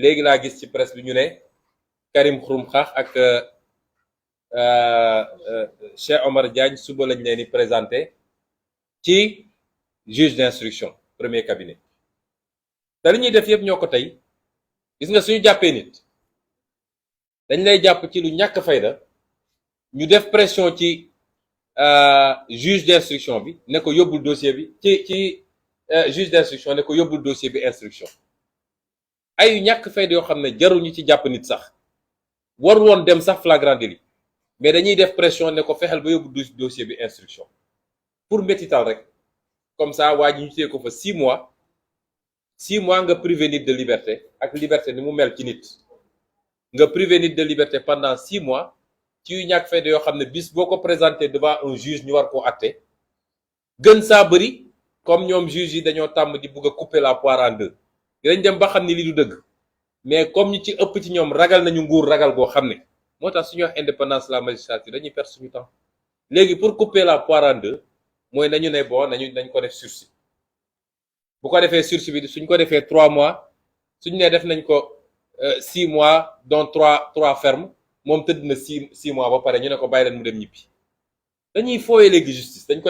léegi laa gis ci presse bi ñu ne Karim Xurum Xax ak Cheikh Omar Diagne suba lañ leen di présenté ci juge d'instruction premier cabinet te li ñuy def yëpp ñoo ko tey gis nga suñu jàppee nit dañ lay jàpp ci lu ñàkk fayda ñu def pression ci juge d'instruction bi ne ko yóbbul dossier bi ci juge d'instruction ne ko yóbbul dossier bi instruction ay ñàkk fayda yoo xam ne jarul ñu ci jàpp nit sax war woon dem sax flagrant délit mais dañuy def pression ne ko fexeel ba yóbbu dossier bi instruction pour métital rek comme ça waa ji ñu téye ko fa 6 mois 6 mois nga privé nit de liberté ak liberté ni mu mel ci nit nga privé nit de liberté pendant 6 mois ci yu ñàkk fayda yoo xam ne bis boo ko présenté devant un juge ñu war koo àtte gën saa bëri comme ñoom juge yi dañoo tàmm di bugg a couper la poire en deux dinañ dem ba xam ni li du dëgg mais comme ñu ci ëpp ci ñoom ragal nañu nguur ragal goo xam ne moo tax suñu wax indépendance de la magistrature dañuy perdre suñu temps léegi pour couper la poire en deux mooy nañu ne bon nañ ko def sursis bu ko defee sursis bi suñ ko defee 3 mois suñ ne def nañ ko 6 mois dont 3 ferme moom tëdd na 6 mois ba pare ñu ne ko bàyyi leen mu dem ñibbi dañuy fooye léegi justice dañ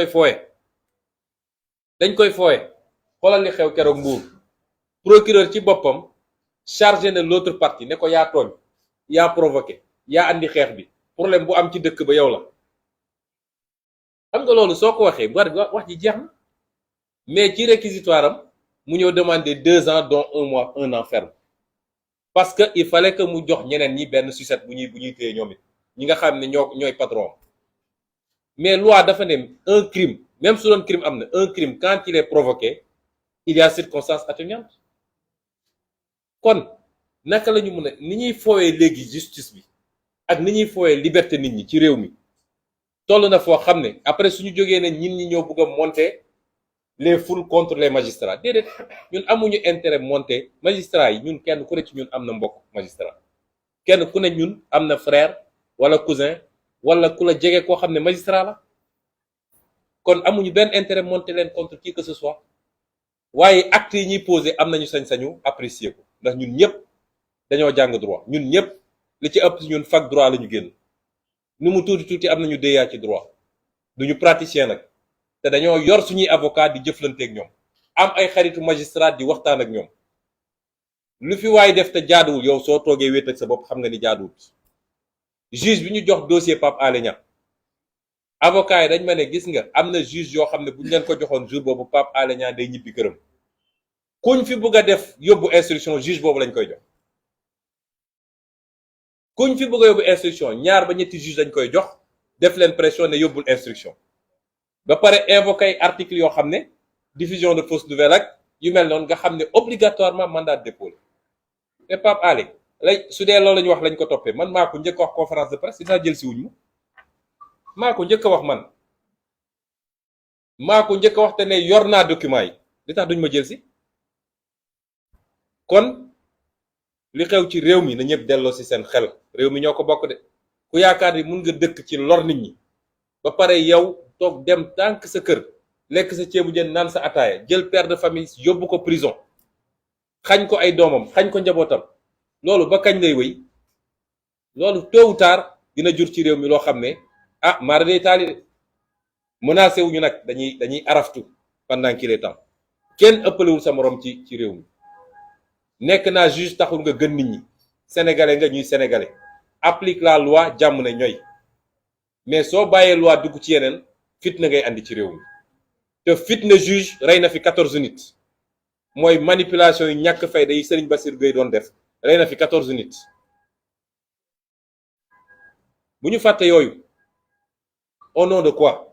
koy fooye xoolal li xew keroog Mbuur procureur ci boppam chargé na l'autre partie ne ko yaa tooñ yaa provoqué yaa andi xeex bi problème bu am ci dëkk ba yow la xam nga loolu soo ko waxee wax ji jeex na mais ci réquisitoire am mu ñëw demander 2 ans dont 1 an ferme parce que il fallait que mu jox ñeneen ñi benn sucette bu ñuy téye ñoom it ñi nga xam ne ñooy patron mais loi dafa ne un crime même su doon crime am na un crime quand il est provoqué il y a circonstance atténuante kon naka la ñu mën a ni ñuy foowee léegi justice bi ak ni ñuy foowee liberté nit ñi ci réew mi toll na foo xam ne après suñu jógee ne ñin ñi ñoo bëgg a monter les foules contre les magistrats déedéet ñun amuñu intérêt monter magistrats yi ñun kenn ku ne ci ñun am na mbokk magistrat kenn ku ne ñun am na frère wala cousin wala ku la jege koo xam ne magistrat la kon amuñu benn intérêt monter leen contre qui que ce soit waaye actes yi ñuy poser am nañu sañ-sañu apprécier ko ndax ñun ñëpp dañoo jàng droit ñun ñëpp li ci ëpp ci ñun fac droit la ñu génn ni mu tuuti am nañu DEA ci droit duñu praticien nag te dañoo yor suñuy avocat di jëflanteeg ñoom am ay xaritu magistrat di waxtaan ak ñoom lu fi waay def te jaaduwul yow soo toogee wéet ak sa bopp xam nga ni jaaduwul juge bi ñu jox dossier Pape Alé Niang avocat yi dañ ma ne gis nga am na juge yoo xam ne bu ñu leen ko joxoon jour boobu Pape Alé Niang day ñibbi këram kuñ fi bëgg a def yóbbu instruction juge boobu lañ koy jox kuñ fi bëgg a yóbbu instruction 2 ba 3 juge lañ koy jox def leen pression ne yóbbul instruction ba pare invoqué ay articles yoo xam ne diffusion de fausses nouvelles ak yu mel noonu nga xam ne obligatoirement mandat de dépôt te Pape Alé su dee loolu la ñu wax lañ ko toppee man maa ko njëkk a wax conférence de presse dinaa jël si wuñ ma maa ko njëkk a wax man maa ko njëkk a wax te ne yor naa document yi li tax duñ ma jël si kon li xew ci réew mi na ñëpp delloo si seen xel réew mi ñoo ko bokk de ku yaakaar ni mun nga dëkk ci lor nit ñi ba pare yow toog dem tànk sa kër lekk sa ceebu jën naan sa ataaya jël père de famille yóbbu ko prison xañ ko ay doomam xañ ko njabootam loolu ba kañ lay wéy loolu tôt ou tard dina jur ci réew mi loo xam ne maara day taali de menacé wuñu nag dañuy araftu pendant qu'il est temps kenn ëppalewul sa morom ci réew mi nekk naa juge taxul nga gën nit ñi sénégalais nga ñuy sénégalais applique la loi jàmm ne ñooy mais soo bàyyee loi dugg ci yeneen fitna ngay andi ci réew mi te fitna juge rey na fi 14 nit mooy manipulation yi ñàkk fayda yi Serigne Bassirou Gueye doon def rey na fi 14 nit bu ñu fàtte yooyu au nom de quoi